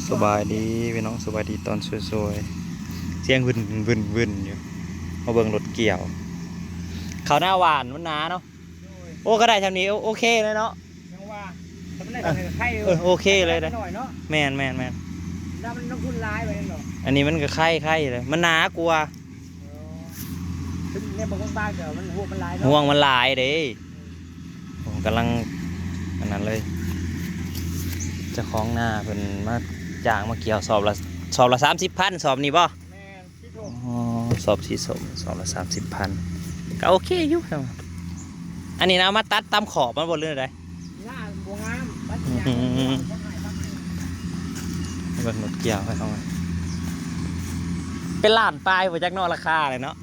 ສະບາຍດີພີ່ນ້ອງ ສະບາຍດີຕອນສວຍໆ ສຽງວຶ່ນໆໆຢູ່ ມາເບິ່ງລົດກ່ຽວ ເຂົ້າໜ້າຫວານມັນໜາເນາະ. ໂອ້ ກໍໄດ້ຊ່ຳນີ້ ໂອ ໂອເຄເລີຍເນາະ ຍັງວ່າ ແຕ່ມັນໄດ້ຊ່ຳນີ້ກໍໄຄ ເອີ ໂອເຄເລີຍເດ້ ໜ້ອຍເນາະ ແມ່ນໆໆ ແລ້ວມັນລົງທຶນຫຼາຍໄປເນາະ ອັນນີ້ມັນກໍໄຄໆເລີຍ ມັນໜາກວ່າ ເອີ ເປັນແນວບາງໆ ກໍມັນຮວງມັນຫຼາຍເນາະ ຮວງມັນຫຼາຍເດ້. ໂອ້ ກຳລັງອັນນັ້ນເລີຍ ເຈົ້າຂອງນາເພິ່ນມາຈ້າງມາກ່ຽວ ສອບລະ ສອບລະສາມສິບພັນ ສອບນີ້ບໍ່? ແມ່ນ ສີສົ້ມ ອໍ ສອບສີສົ້ມ ສອບລະສາມສິບພັນ ກໍໂອເຄຢູ່. ອັນນີ້ນະ ເອົາມາຕັດຕາມຂອບມັນບໍ່ ຫຼືແນວໃດ? ງາມບໍ່ງາມ ຕັດ ອືມ ຍາກ ເບິ່ງລົດກ່ຽວໄປເອົາມາ ເປັນລ້ານປາຍບໍ່ຈັກເນາະ ລາຄາເລີຍເນາະ.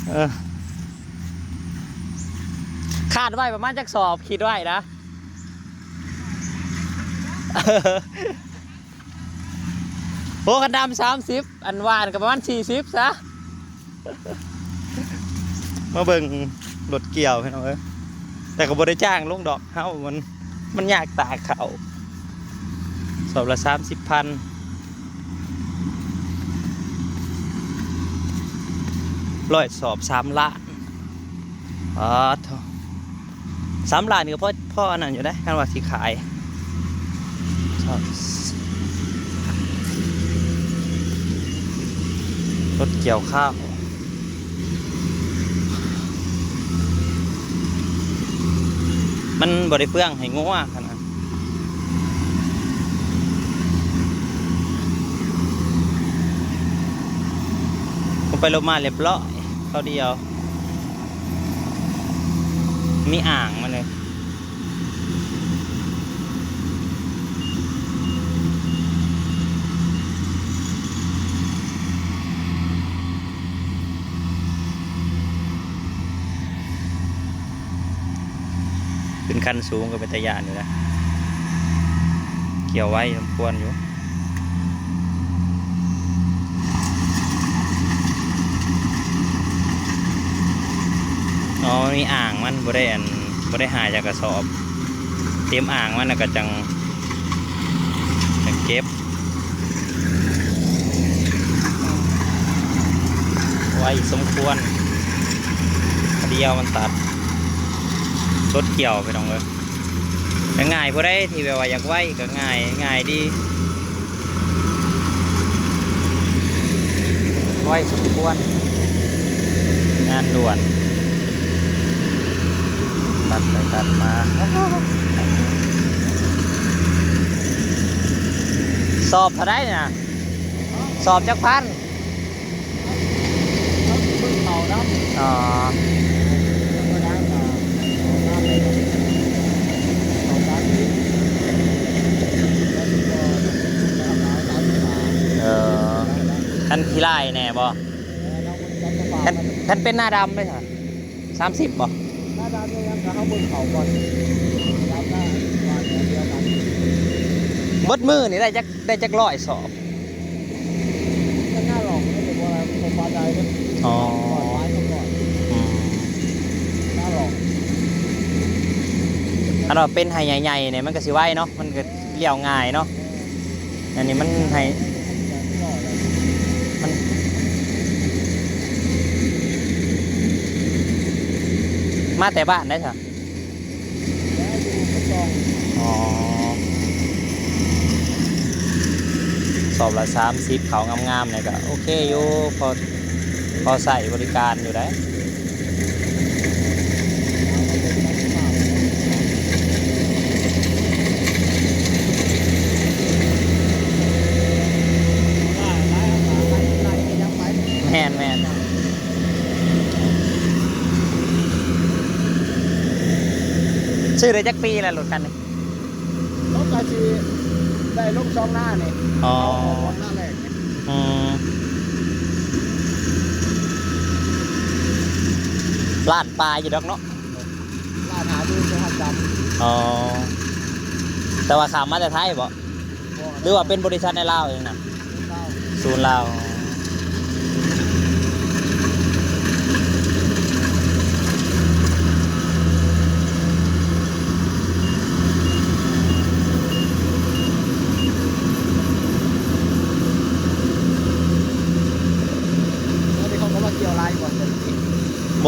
ເອີ ຄາດໄວ້ປະມານຈັກສອບ ຄິດໄວ້ນະ ໂອ້ ຄັນດຳສາມສິບ ອັນຫວານກໍປະມານສີ່ສິບຊະ. ມາເບິ່ງລົດກ່ຽວພີ່ນ້ອງເອີຍ ແຕ່ກໍບໍ່ໄດ້ຈ້າງລົງດອກ ເຮົາມັນ ມັນຍາກຕາກເຂົ້າ ສອບລະສາມສິບພັນ ຮ້ອຍສອບສາມລ້ານ ປາດໂທ້ ສາມລ້ານນີ້ກໍພໍ ພໍອັນນັ້ນຢູ່ເດ້ ຄັນວ່າຊິຂາຍ ລົດກ່ຽວຂ້າວ ມັນບໍ່ໄດ້ເຟືອງໃຫ້ງົວຫັ້ນນະ ລົງໄປລົງມາລຽບລ້ອຍ ຄາວດຽວ ມີອ່າງມັນເລີຍ. ຂຶ້ນຄັນສູງກໍເປັນຕາຢ້ານຢູ່ນະ ກ່ຽວໄວສົມຄວນຢູ່. ອໍ ມັນມີອ່າງມັນ ບໍ່ໄດ້ອັນ ບໍ່ໄດ້ຫາຈາກກະສອບ ເຕັມອ່າງມັນແລ້ວກໍຈັ່ງ ຈັ່ງເກັບ ໄວສົມຄວນ ດຽວມັນຕັດ ລົດກ່ຽວ ພີ່ນ້ອງເອີຍ. ກໍງ່າຍ ຜູ້ໃດທີ່ແບບວ່າຢາກໄວກໍງ່າຍ ງ່າຍດີ ໄວສົມຄວນ ງານດ່ວນ ຕັດໄປຕັດມາ. ສອບເທົ່າໃດນະ? ສອບຈັກພັນ? ອໍ ເອີ ຄັນຂີ້ລ້າຍແດ່ບໍ່? ຄັນ ຄັນເປັນໜ້າດຳເດ້ຊະ? ສາມສິບບໍ່? ໜ້າດຳຍັງ ກໍເຮົາເບິ່ງເຂົາກ່ອນ ດຳໜ້າວ່າດຽວກັນ. ເບິດມື້ນີ້ໄດ້ຈັກ ໄດ້ຈັກຮ້ອຍສອບ? ໜ້າຫຼອງ ບໍ່ ບໍ່ປານໃດເດ້. ອໍ ຮ້ອຍປາຍສອງຮ້ອຍ ອືມ ໜ້າຫຼອງ. ຄັນວ່າເປັນໄຮ່ໃຫຍ່ໆນີ້ ມັນກໍຊິໄວເນາະ ມັນກໍລ້ຽວງ່າຍເນາະ. ອັນນີ້ມັນໃຫ້ ມັນ ມາແຕ່ບ້ານໃດຊະ? ອໍ ສອບລະສາມສິບ ເຂົ້າງາມໆ ນີ້ກໍໂອເຄຢູ່ ພໍ ພໍໃຊ້ບໍລິການຢູ່ໄດ໋. ແມ່ນໆ ຊື້ໄດ້ຈັກປີແລ້ວລົດຄັນນີ້? ເຂົາກໍຊິໄດ້ລົງຊ່ອງນານີ້. ອໍ ຊ່ອງນາແລກນີ້. ອືມ ລ້ານປາຍຢູ່ດອກເນາະ. ລ້ານຫ້າໝື່ນ ບໍ່ຮອດດຳ. ອໍ ແຕ່ວ່າຂ້າມມາແຕ່ໄທບໍ່? ບໍ່ ຫຼືວ່າເປັນບໍລິສັດໃນລາວເອງນະ? ລາວ ສູນລາວ. ອ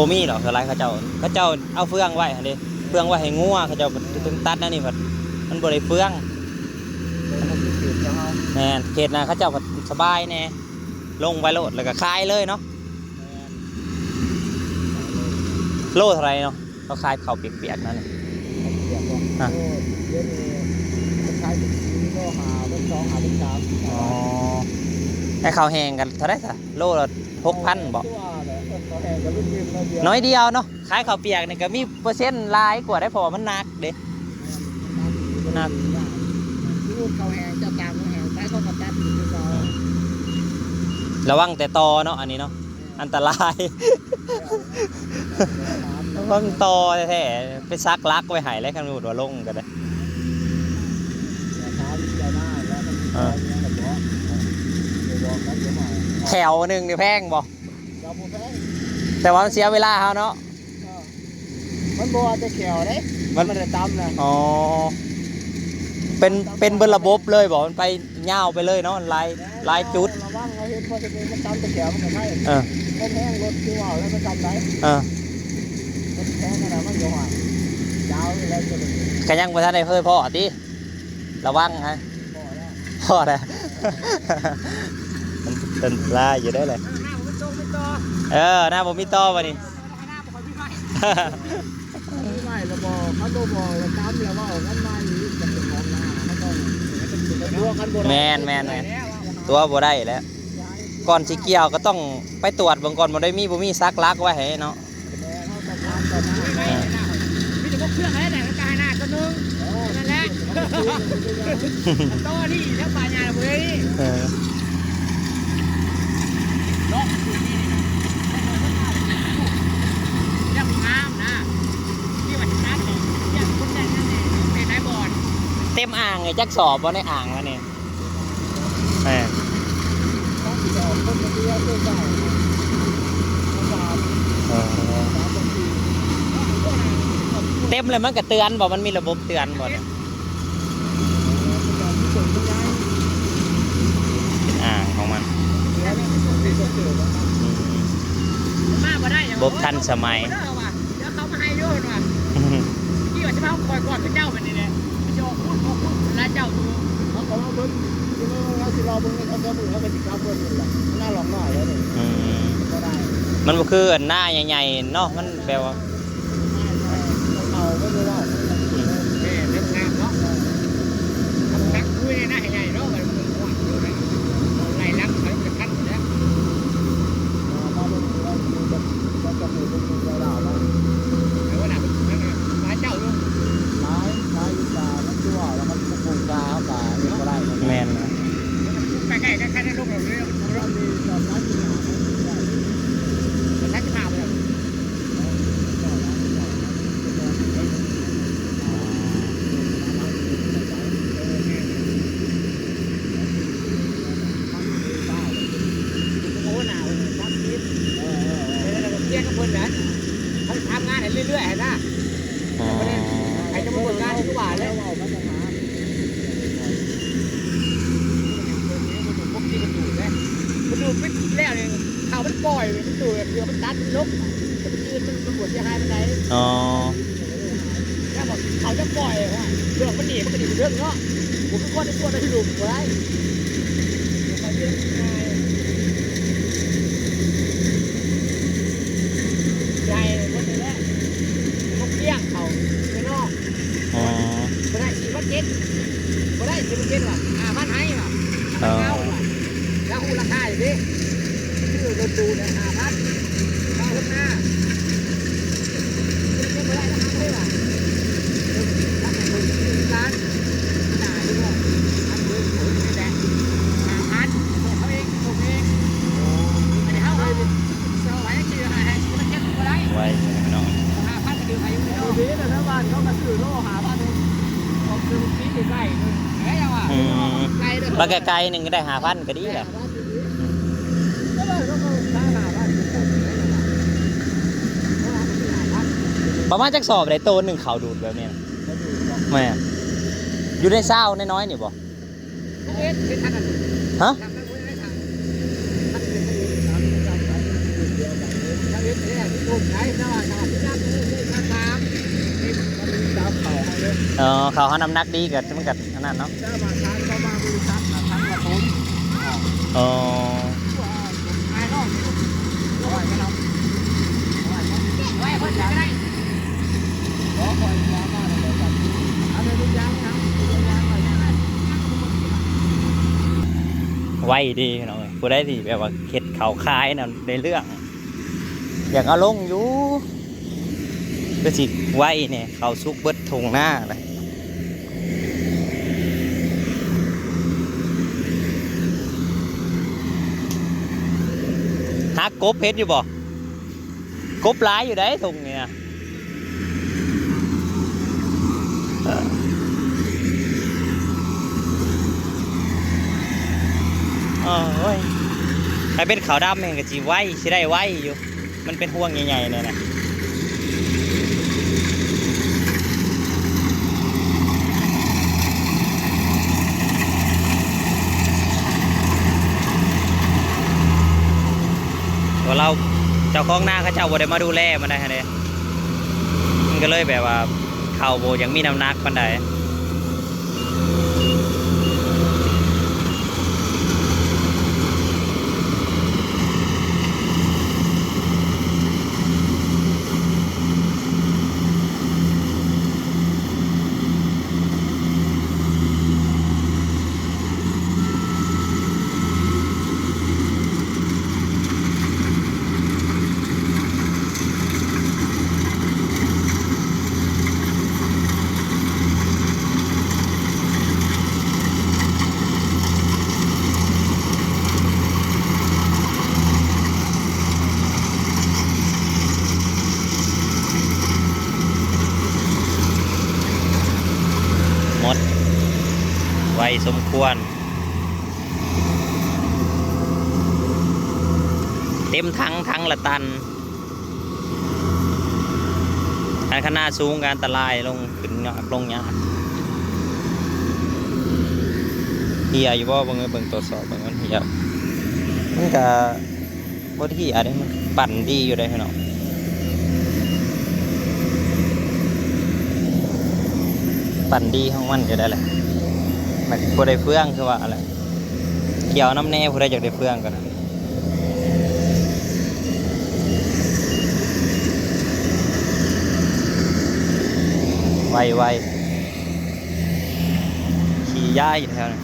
ບໍ່ມີດອກ ສ່ວນຫຼາຍເຂົາເຈົ້າ ເຂົາເຈົ້າເອົາເຟືອງໄວ້ຫັ້ນເດ້ ເຟືອງໄວ້ໃຫ້ງົວ ເຂົາເຈົ້າຈຶ່ງຕັດ ແນວນີ້ພັດມັນບໍ່ໄດ້ເຟືອງ. ແມ່ນ ເຂດນັ້ນເຂົາເຈົ້າພັດສະບາຍແດ່ ລົງໄປໂລດ ແລ້ວກໍຂາຍເລີຍເນາະ. ໂລເທົ່າໃດເນາະ ເຂົາຂາຍເຂົ້າປຽກໆນັ້ນ? ເຂົ້າປຽກບໍ່? ຮະ ໂລ ດຽວນີ້ເຂົາຂາຍເປັນໂລ ຫ້າພັນສອງ ຫ້າພັນສາມ. ອໍ ແຕ່ເຂົ້າແຫ້ງກັນເທົ່າໃດຊະ? ໂລລະຫົກພັນບໍ່? ເຂົ້າແຫ້ງກັນລຸ້ນໜຶ່ງໜ້ອຍດຽວ ໜ້ອຍດຽວເນາະ. ຂາຍເຂົ້າປຽກນີ້ກໍມີເປີເຊັນຫຼາຍກວ່າໄດ໋ ເພາະວ່າມັນໜັກເດ້ ມັນໜັກ. ເຂົ້າແຫ້ງ ເຈົ້າຕາມເຂົ້າແຫ້ງໄປ ເຂົາກໍຕັດອີກຄືເກົ່າ. ອືມ ລະວັງແຕ່ຕໍເນາະ ອັນນີ້ເນາະ ອັນຕະລາຍ. ລະວັງຕໍແທ້ໆ ໄປສັກຫຼັກໄວ້ໃຫ້ແລ້ວ ຄັນສົມມຸດວ່າລົງກໍໄດ້. ເອີ ແຖວໜຶ່ງນີ້ແພງບໍ່? ແຕ່ວ່າມັນເສຍເວລາເຮົາເນາະ. ເອີ ມັນບໍ່ວ່າແຕ່ແຂ້ວເດ້ ມັນ ມັນໄດ້ຕຳນະ. ອໍ ເປັນ ເປັນເບິດລະບົບເລີຍບໍ່? ມັນໄປຍາວໄປເລີຍເນາະ ຫຼາຍ ຫຼາຍຈຸດ. ລະວັງ ເຮົາເຫັນ ພໍເຫັນມັນຕຳແຕ່ແຂ້ວມັນກໍໄດ້. ເອີ ຄວາມແຮງລົດຄືວ່າແລ້ວມັນຕຳໄດ້. ເອີ ມັນແພງຂະໜາດມັນກໍວ່າຍາວຢູ່ແລ້ວ. ກໍຍັງບໍ່ທັນໄດ້ເຄີຍພໍ້ຕິ ລະວັງຮະ. ພໍ້ແລ້ວ ພໍ້ແລ້ວ ມັນອັນຕະລາຍຢູ່ເດ້ແຫຼະ. ເອີ ໜ້າບໍ່ມີຕໍ່ ເອີ ໜ້າບໍ່ມີຕໍ່ບັດນີ້. ມີໃໝ່ລະບໍ່ ຄັນບໍ່ບອກລະຕຳລະເວົ້າກັນໃໝ່ອີກ ກັບເຈົ້າຂອງນາ ເຮົາຕ້ອງຕົວະກັນບໍ່ໄດ້. ແມ່ນໆໆ ຕົວະບໍ່ໄດ້ແລ້ວ ກ່ອນຊິກ່ຽວກໍຕ້ອງໄປຕວດເບິ່ງກ່ອນ ບໍ່ໄດ້ມີ ບໍ່ມີສັກຫຼັກໄວ້ໃຫ້ເນາະ. ແມ່ນ ເຮົາຕ້ອງຖາມກ່ອນນາ. ເອີ ມີແຕ່ພວກເຄື່ອງຫັ້ນແຫຼະ ກະໃຫ້ນາຕົວໜຶ່ງ ເອີ ນັ້ນແຫຼະ ໂຕນີ້ແຖວປ່າຫຍ້າບໍ່ໄດ້. ເອີ ເນາະ ຍັງງາມນະ ທີ່ວ່າຊິຕັດນີ້ ຍັງຄົນແຕ່ງນັ້ນແຫຼະ ເປັນໄດ້ບໍ່? ເຕັມອ່າງນີ້ຈັກສອບບໍ່ ໃນອ່າງລະນີ້? ແມ່ນ ເອີ ເຕັມແລ້ວມັນກະເຕືອນບໍ່? ມັນມີລະບົບເຕືອນບໍ່ນີ້? ເປັນອ່າງຂອງມັນ ອືມ ມາບໍ່ໄດ້ຫຍັງ ລະບົບທັນສະໄໝ. ດຽວເຂົາມາໃຫ້ຢູ່ເພິ່ນວ່າ ທີ່ວ່າຊິມາຂອງຂ້ອຍກ່ອນຄືເຈົ້າບັດນີ້ແຫຼະ ຊິອອກພຸ້ນອອກພຸ້ນລະເຈົ້າຢູ່. ເຮົາກໍລອເບິ່ງ ລາວຊິລໍເບິ່ງໃນສອງສາມມື້ ເຮົາກໍຊິກັບເບິດພຸ້ນລະ ມັນໜ້າຫຼອກໜ້ອຍແລ້ວນີ້. ອືມ ບໍ່ໄດ້ ມັນບໍ່ຄືອັນນາໃຫຍ່ໆເນາະ ມັນແບບວ່າ ເຂົາບໍ່ໄດ້ເວົ້າ. ອືມ ແມ່ນ ເລື່ອງງາມເນາະ ເອີ ທຳສັກຄຸຍໃນນາໃຫຍ່ເນາະ ມັນຮ້ອນຢູ່ນະ ໄລ່ຫຼັງໄປ ແມ່ນນະ ໃກ້ໆກັນ ຄັນໄດ້ລົງແລ້ວເລີຍ ມັນມີສາມສິບຫ້າ ສາມສິບຫ້າ ໂອ້ ໜາວສາມສິບ ເອີ ເອີ ເອີ ແລ້ວກໍເກັ່ຍກັບເພິ່ນນະ ເຮົາຖາມງານໃຫ້ເລື້ອຍໆຫັ້ນນະ. ອໍ ໃຫ້ເຈົ້າມາເບິ່ງງານຄືວ່າແຫຼະ ມັນດູດປິດແລ້ວນີ້ ເຂົາມັນປ່ອຍ ມັນດູດເພື່ອມັນຕັດມັນລົງ ແຕ່ມັນຢືນ ມັນ ມັນບໍ່ເສຍຫາຍປານໃດ. ອໍ ແລ້ວບອກເຂົາຈະປ່ອຍ ໂອ້ຍ ເລື່ອງມັນໜີ ມັນກໍໜີໄປເທິງເນາະ ບໍ່ຄືຄົນທີ່ກວດໄປທີ່ລຸ່ມບໍ່ໄດ້ ໃຫຍ່ເບິດນີ້ແຫຼະ ມັນກ້ຽງເຂົາໄປນອກ. ອໍ ບໍ່ໄດ້ ສີ່ພັນເຈັດ ບໍ່ໄດ້ ສີ່ພັນເຈັດວ່າ ຫ້າພັນໃຫ້ວ່າ ອໍ ເອົາວ່າ ລາວຮູ້ລາຄາຢູ່ເດ້ ຊື້ລົດດູນຫ້າພັນ ເອົາລົດໜ້າ ເກັບບໍ່ໄດ້ນະ ຫ້າພັນວ່າ ເອີ ຮັກໃຫ້ເບິ່ງຄືກັນ ໜ້າຢູ່ບໍ່ ຮັກເບິ່ງ ໂອ້ຍ ນີ້ແຫຼະ ຫ້າພັນ ເຂົາເອງ ສົ່ງເອງ ອັນນີ້ເຮົາ ເຮົາ ໄວເນາະ ຫ້າພັນກໍຖືກອາຍຸເນາະ ເດ້ ແຖວບ້ານເຂົາກໍຊື້ໂລຫ້າພັນ ອອກເຊິ່ງປີໃກ້ໆ ອືມ ໄກເດີ ໄກໆ ໜຶ່ງກໍໄດ້ຫ້າພັນກໍດີແຫຼະ. ປະມານຈັກສອບໄດ໋ ໂຕໜຶ່ງເຂົ້າດູດແບບນີ້ນະ? ແມ່ນ ຢູ່ໃນຊາວນ້ອຍໆນີ້ບໍ່? ຮະ? ເອີ ເຂົາເຮົານ້ຳໜັກດີກໍມັນກໍອັນນັ້ນເນາະ. ອໍ ໄວດີພີ່ນ້ອງເອີຍ ຜູ້ໃດທີ່ແບບວ່າເຮັດເຂົ້າຂາຍນະ ໄດ້ເລື່ອງ ຢາກເອົາລົງຢູ່ ຄືຊິໄວແດ່ ເຂົ້າສຸກເບິດທົ່ງນາລະ. ຫາກົບເຫັນຢູ່ບໍ່? ກົບຫຼາຍຢູ່ໃດທົ່ງນີ້ນະ. ໂອ້ຍ ຖ້າເປັນເຂົ້າດຳແຮ່ງກໍຊິໄວ ຊິໄດ້ໄວຢູ່ ມັນເປັນຮວງໃຫຍ່ໆແດ່ນະ. ວ່າລາວ ເຈົ້າຂອງນາເຂົາເຈົ້າບໍ່ໄດ້ມາດູແລມັນໄດ໋ຫັ້ນເດ້ ມັນກໍເລີຍແບບວ່າເຂົ້າບໍ່ຢາກມີນ້ຳໜັກປານໃດ. ໝົດໄວສົມຄວນ. ເຕັມຖັງ ຖັງລະຕັນ. ຄັນຂະໜາດສູງກໍອັນຕະລາຍ ລົງຂຶ້ນຍາກ ລົງຍາກ. ເຫຍຢູ່ບໍ່? ເບິ່ງ ເບິ່ງ ຕວດສອບເບິ່ງ ມັນເຫຍ ມັນກະບໍ່ໄດ້ເຫຍເດ້ ມັນປັ່ນດີຢູ່ເດ້ພີ່ນ້ອງ ປັ່ນດີຂອງມັນຢູ່ໄດ໋ແຫຼະ. ມັນບໍ່ໄດ້ເຟືອງຄືວ່າແຫຼະ. ກ່ຽວນຳແດ່ ຜູ້ໃດຢາກໄດ້ເຟືອງກໍນະ. ໄວໆ ຂີ່ຍ້າຍຢູ່ແຖວນັ້ນ.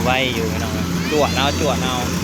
ໄວຢູ່ພີ່ນ້ອງເອີຍ ຈວດເອົາ ຈວດເອົາ.